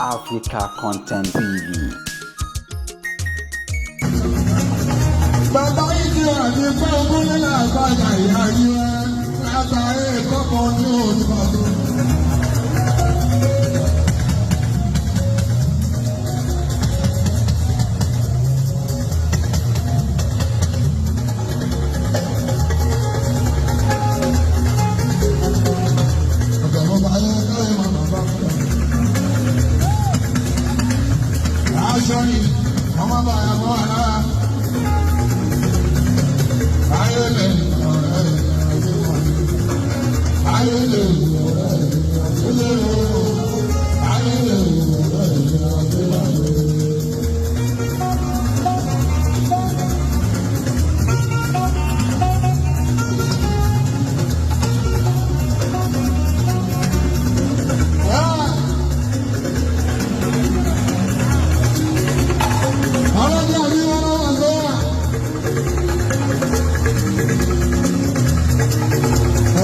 Africa Content TV. Bàbá ìdí àti fún ogún nílẹ̀ àgbàjà ìyá yíwá látàrí ìkọ́kọ̀ ní òdìbàdàn. Aṣọ ni ọmọ bàyà mọ́ àrà.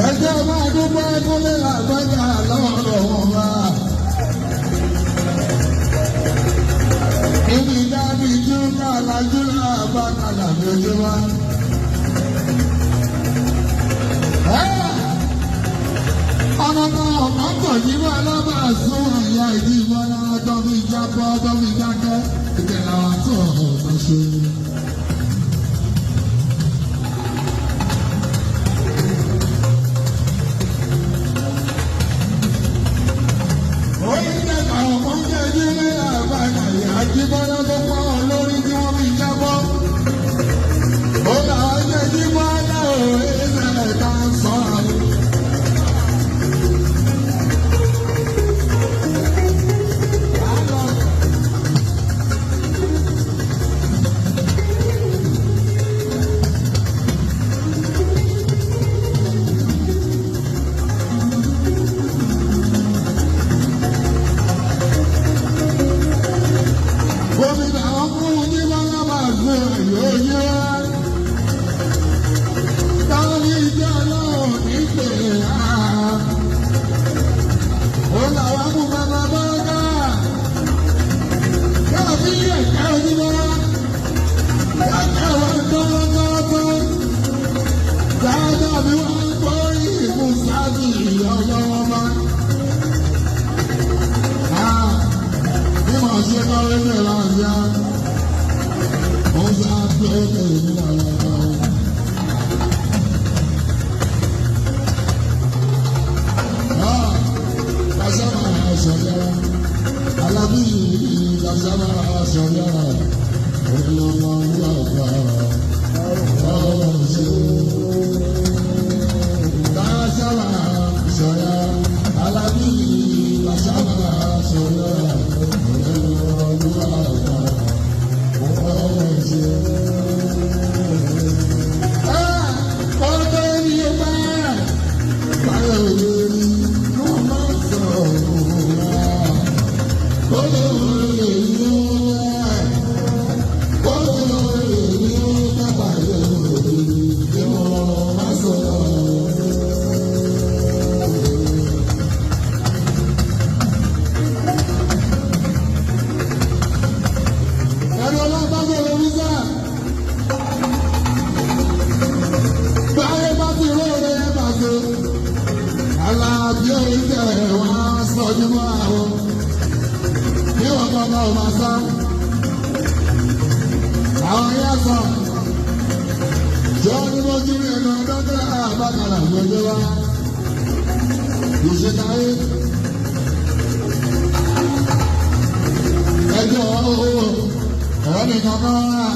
Ẹjọ́ máa dúpẹ́ kúnlé làgbájá lọ́wọ́ wọn bá. Níbi dábì jú kàlájú làbá kàlà lójú wa. Ọ̀nà kan ọ̀kan pọ̀ nínú alábàásùn àyà ìdí ìmọ̀lá tó fi jábọ́ tó fi dákẹ́ ìkẹlẹ̀ àwọn tó ọ̀kan ṣe. Àjíbọ́lá tó pọ́ lórí tí wọ́n fi jábọ́. Ó làwọn jẹ́ jíbọ́lá ò ẹsẹ̀ ká sọ àwọn. Gómìnà ọkùnrin ní bọ́lá máa gbé ẹ̀yọ́ yé wá. Táwọn ìjọ ọlọ́run ní pè á. Ó làwọn mú bàbá bọ́lá. Káàbí ẹ̀ka ojúmọ́. Ẹ̀ka wọn tọ́lọ́tọ́lọ́tọ́. Dáadáa bí wọ́n gbọ́ ìmú sáàbì ọlọ́wọ́ bá. Bí màá ṣe kọ́lé ní ìlànà ó sá pé èmi làwọn ọmọ. Làṣàmà sọ̀yà, Alábí làṣàmà sọ̀yà, olùmọ̀ wà ọ̀rọ̀ ṣe. Làṣàmà sọ̀yà, Alábí làṣàmà sọ̀yà, olùmọ̀ wà ọ̀rọ̀ ṣe. Ọ̀dọ́ ni ó bá báyọ̀ lórí ló máa sọ̀rọ̀ wá. Alábí oúnjẹ wá sọ́jú mọ́ àwọn bí wọn bá bá ọmọ sá àwọn yá sọ jọ ní mo jí ní ẹnu dọ́kítà àbákalà gbẹgbẹ wa ìṣèkáyé ẹjọ́ owó ọ̀rọ̀ nìkan kan wá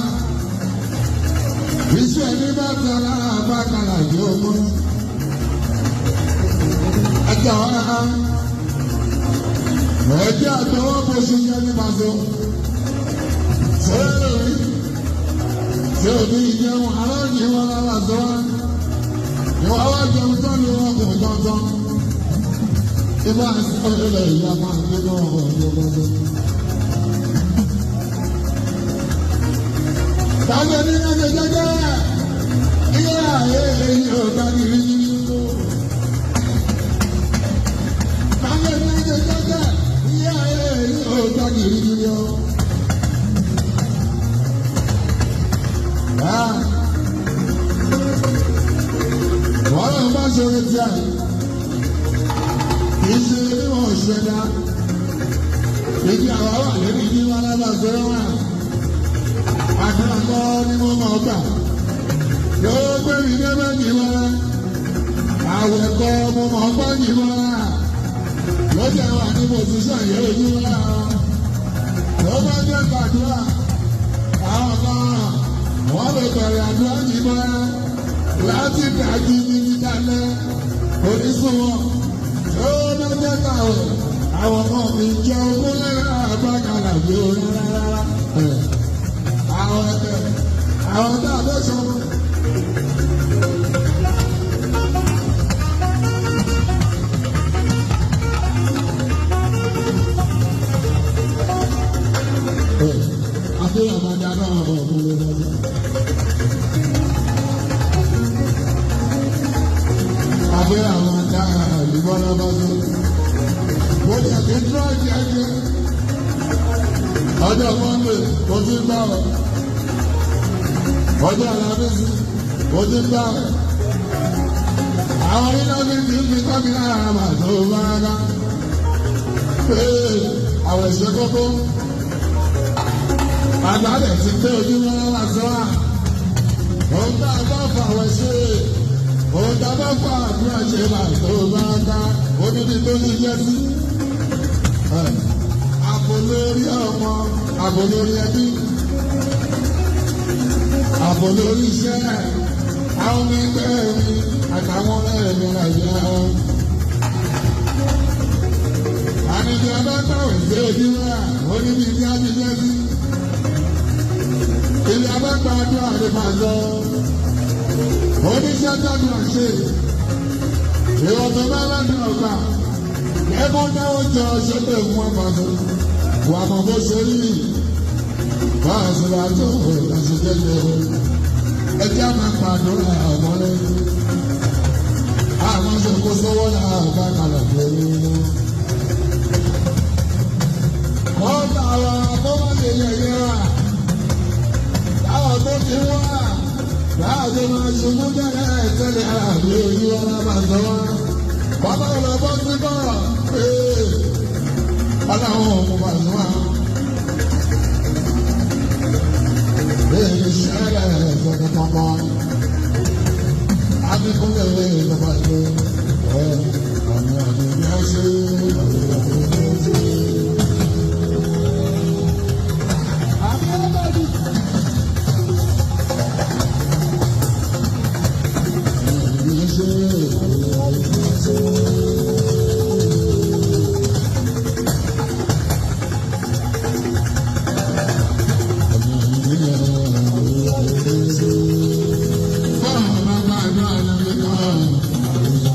iṣẹ́ ní bá tẹ lára àbákalà yóò mú ẹjọ́ ẹjẹ́ àtọwọ́ bó ṣe yẹ ní pàṣẹ. Ṣé ṣé òbí ìjẹun aláàjì wọn lára sọ wá? Ìwà wá jẹun tán ni wọn kò tán-tán. Ibà sọ̀rọ̀ ìyá máa ń gbé náà ọ̀dọ́ ọ̀dọ́. Tàbí ẹni náà ṣe jẹ́jẹ́ ilé ayé èyí ò bá ní rí. Tàbí ẹni náà ṣe jẹ́jẹ́ ilé ayé èyí ò ṣẹ̀dá. Ìdí àwa wà lórí ìdí wọn lábàṣẹ wà. Àdúrà kọ́ ni mo mọ̀ gbà. Yóò gbé mi débẹ̀ yìí wá. Àwẹ̀ kọ́ mo mọ̀ gbọ́ yìí wá. Lọ́jà wà ní pòsíṣàn yẹn ojú wá. Ló bá jẹ́ gbàdúrà. Àwọn kan wọ́n lè bẹ̀rẹ̀ àdúrà yìí wá. Láti dájú ní dídálẹ́ onísùnwọ̀n. Ló bá jẹ́ kàwé. Àwọn kan mi jẹ́ ogún náírà àbákalà bí ó rárá rárá. Àwọn ẹgbẹ́ àwọn tá a fẹ́ sọ. Àbúrò àmàdá náà bọ̀ ọ̀gbọ́n ló lọ́jọ́. Àbúrò àmàdá ìbọn lọ́jọ́. Mo jẹ́ kí n dúró jẹ́jẹ́. Ọjọ́ Mọ́ndé mo ti ń bá ọ. Ọjọ́ Àlàmísì mo ti ń bá ọ. Àwọn onílẹ̀ mi ti ń fi kọ́ mi lára màá tó bá rárá. Àwọn ẹ̀ṣẹ̀ kókó. Àgbàlẹ̀ ti pé ojúmọ́ wá sọ́ra. Òun tá a bá fà wẹ̀ ṣe. Òun tá a bá fà àdúrà ṣe máa tó bá ká. Oníbi tó ní jẹ́ sí. Àbò lórí ọmọ, àbò lórí ẹbí, àbò lórí iṣẹ́, àwọn ọmọ ẹgbẹ́ mi àtàwọn ọ̀rẹ́ mi làjẹ́ ọ́. Àníbi abá gbàwẹ̀ sí ojúmọ́ oníbi tí a ti jẹ́ sí. Ilé abágbàdúrà lè máa lọ. Oníṣẹ́ tọ́jú ṣe. Ìwọ̀n tó bá lọ́dún ọ̀gbà. Ẹ̀kọ́ náà jọ ṣépè fún ọmọdé. Wà mọ̀ bó ṣe rí. Báà ṣe wá tó ìlàṣẹ jẹjẹ. Ẹjẹ́ máa pàdúrà ọmọ lẹ́yìn. Àwọn ṣòkó sọ́wọ́ náà bá kalẹ̀ pẹ̀lú. Wọ́n bá wa kó má lè yẹ̀yẹ́ wa. Táwọn tó ti wá láàbí máa ṣubú tẹ́lẹ̀ tẹ́lẹ̀ àbí ojú ọlá máa sọ wá. Bàbá ọ̀nà bọ́ sí bọ̀ ọlọ́run òun máa sọ